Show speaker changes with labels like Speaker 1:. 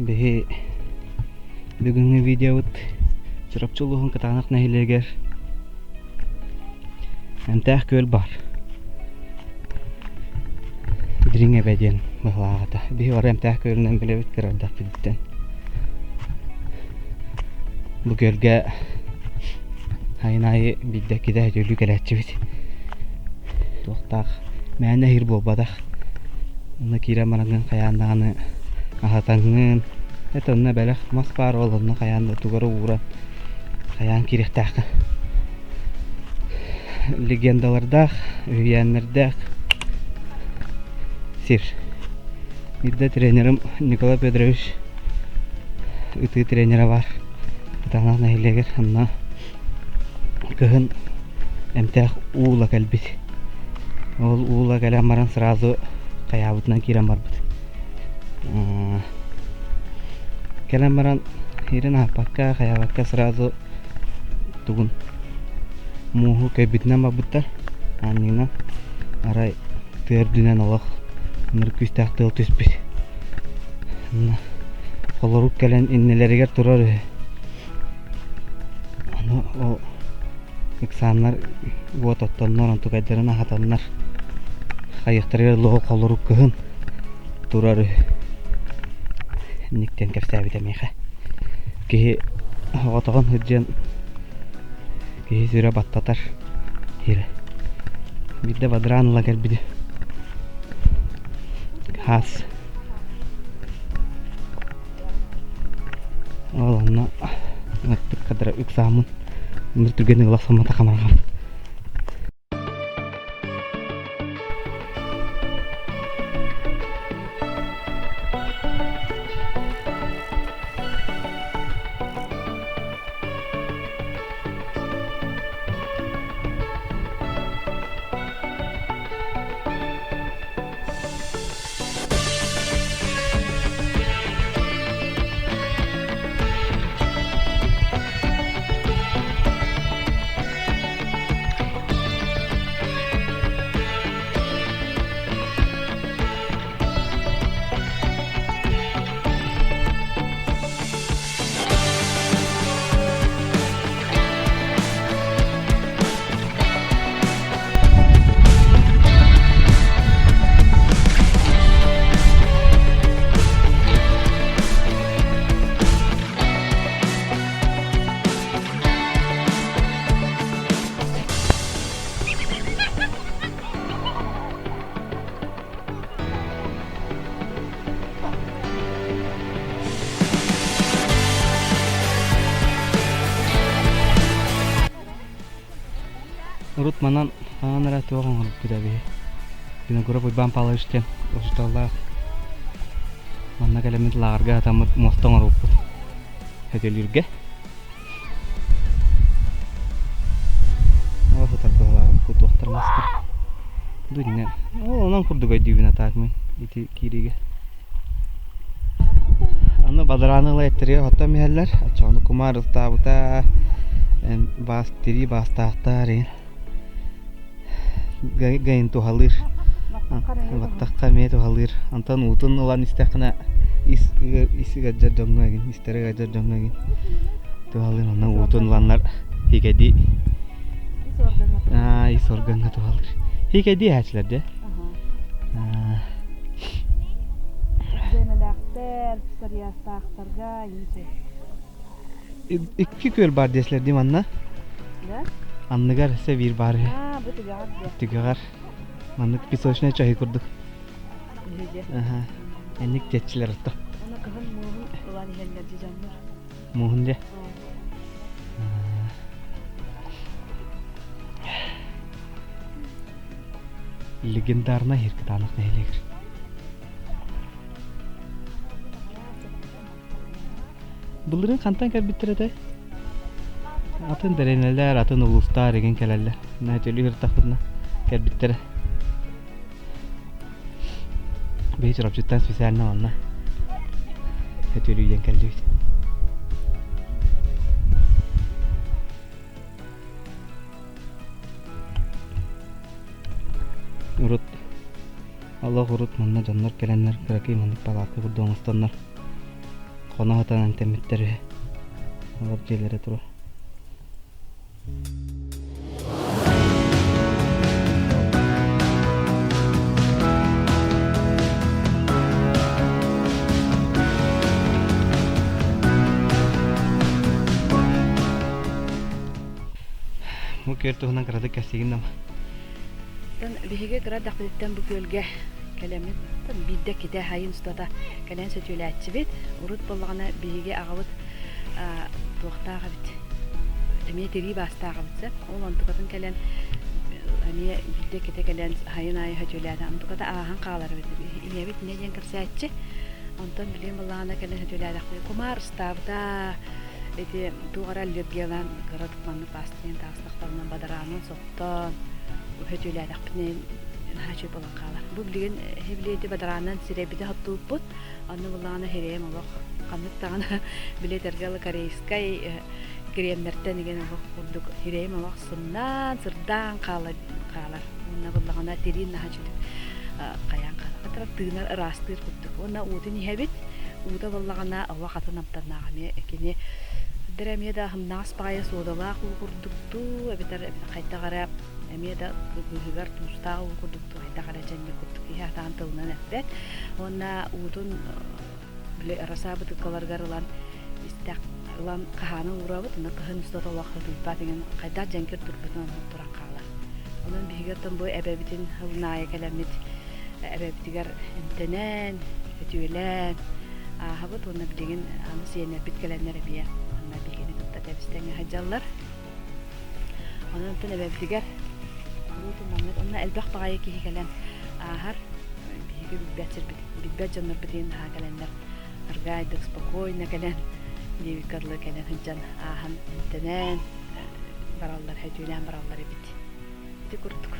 Speaker 1: Биһи бүгүҥҥү видеобыт Чурапчы улууһун Кытаанах нэһилиэгэр Эмтээх күөл баар. Дириҥ Эбэ диэн быһылаах этэ. Биһи бары Эмтээх күөлүнэн билэбит кыра эрдэхпититтэн. Бу күөлгэ сайын аайы биирдэ иккитэ сөтүөлүү кэлээччибит. Туохтаах мээнэ иһир буолбатах. Онно киирэн бараҥҥын хайаан даҕаны аһатаҥҥын, это онно бэлэх мас баар ол онно хайаан да тугу эрэ ууран хайаан киириэхтээххин. Легендалардаах, үһүйээннэрдээх сир. Биирдэ тренерим Николай Федорович ытыы тренерэ баар. Кытаанах нэһилиэгэр онно кыһын эмтээх уу ыла кэлбит. Ол уу ыла кэлэн баран сразу хайаабытынан киирэн барбыт. Кэлэн баран иирэн аһаппакка, хайаабакка сразу тугун мууһу көйбүтүнэн барбыттар. Аанньыгынан арай тыа үрдүнэн олох ынырык күүстээх тыал түспүт. Холорук кэлэн иннилэригэр турар үһү. Ону ол ыксааннар уот оттоннор, онтукайдарын аһатаннар хайыахтарыгар лоһу холорук кыһын турар үһү. Инник диэн кэпсээбитэ миэхэ. Киһи оҕотоҕун сылдьан киһи сүрэ баттатар сирэ. Биирдэ бадараан ыла кэлбитэ. Хаас Ол онно ыныртык хадара ыксааммын ыныр түргэнник ылахсаммата хамарҕам. Урут манан хаһан эрэ туох оҥорбуппут эбии. Винокуров Уйбаан Павлович диэн учууталлаах манна кэлэммит лааҕырга сатаммыт муоста оҥорбуппут. Сөтүөлүүргэ. Ол сытар быһалаах кутуохтар мастар. Дунньа. Ол онон курдук өйдүүбүн атаак мин ити киириигэ. Аны бадарааны ыла эттэригэ оттон иһэллэр. Оччоҕуна кумаар ыстаабыта баас тирии баастаахтар иһин гайын туһалыыр. Баттахха эмиэ туһалыыр. Онтон уутун ылан истэххинэ ис ис ыалдьар дьоҥҥо игин, истэрэ ыалдьар дьоҥҥо игин туһалыыр. Онно уутун ыланнар хигэдии ис органҥа туһалыыр. Хигэдии иһээччилэр дьэ.
Speaker 2: Дьиэмэлээхтэр, псориастаахтарга иинчи.
Speaker 1: Икки күөл баар диэсилэр дии манна.
Speaker 2: Да?
Speaker 1: Анныгар өссө биир баар үһү.
Speaker 2: Аа, бу түгэҕэр диэ.
Speaker 1: Түгэҕэр. Маннык песочнай чаһы курдук.
Speaker 2: Үһү дьэ.
Speaker 1: Аха. Энник диэччилэр отто.
Speaker 2: Аны кыһын мууһун ылан иһэллэр дьи дьоннор.
Speaker 1: Мууһун дьэ. Легендарнай сир Кытаанах нэһилиэгэр. Былырыын хантан кэлбиттэр этэй? Атын дэриэбинэлэр, атын улуустар игин кэлэллэр. Наһаа ыртахпытына кэлбиттэрэ. Биһи Чурапчыттан специально манна өтөлүйэн кэллибит. Урут олох урут манна дьоннор кэлэннэр кыракый маннык палатка курдук оҥостоннор. Хоно сытан эмтэммиттэр үһү. Олор дьиэлэрэ турар. Бу күөл туһунан кыратык кэпсиигин да
Speaker 2: Биһиги кыра эрдэхпититтэн бу күөлгэ кэлэммит биирдэ китэ сайын устата кэлэн сөтүөлээччибит. Урут буоллаҕына биһиги аҕабыт туохтаах эбит эмиэ тирии баастаах эбит сөп. Ол онтукатын кэлэн эмиэ биирдэ китэ кэлэн сайын аайы сөтүөлээтэ. Онтуката ааһан хаалар эбит. Ийэбит инньэ диэн кэпсээччи. Онтон билигин буоллаҕына кэлэн сөтүөлээтэхпит кумаар ыстаабыта ити туох эрэ аллергиялаан кыратык маннык баастыйан таҕыстахтарына бадараанын соттоон сөтүөлээтэхпинэ наһаа үчүгэй буолан хаалар. Бу билигин ити бадараанынан сирэйбитин соттубуппут. Онно буоллаҕына сирэйим олох ханнык даҕаны били этэргэ дылы корейскай кремнэртэн игин олох курдук сирэйим олох сымнаан, сырдаан хаалар хаалар. Уонна буоллаҕына тириин наһаа үчүгэй хайаан хаалар. Тыынар ыраастыыр курдук. Уонна уутун иһэбит. Уута буоллаҕына олох атын амтаннаах эмиэ кини дэрэ эмиэ да сымнаҕас баҕайы суодалаах уу курдуктуу эбэтэр хайдах эрэ эмиэ да быыһыгар туустаах уу курдуктуу хайдах эрэ дьэнньик курдук киһи сатаан тылынан эппэт уонна уутун били раса бытыыккаларыгар ылан истэх ылан хаһаана уурабыт уонна кыһын устата олох ытыйбат иҥин хайдах дьэҥкир турбутунан туран хаалар онон биһиги оттон бу эбэбитин сылын аайы кэлэммит эбэбитигэр эмтэнэн өтүөлээн ааһабыт уонна билигин аны сиэннэрбит кэлэннэр эмиэ манна биһигини кытта тэбис-тэҥҥэ сылдьаллар. Онон оттон эбэбитигэр куруутун маннык онно элбэх баҕайы киһи кэлэн ааһар. Биһиги билбэт сирбит, билбэт дьоннорбутун наһаа кэлэннэр аргаайдык спокойно кэлэн диэбиккэ дылы кэлэн сылдьан ааһан эмтэнэн бараллар, өтүөлээн бараллар эбит. Ити курдук.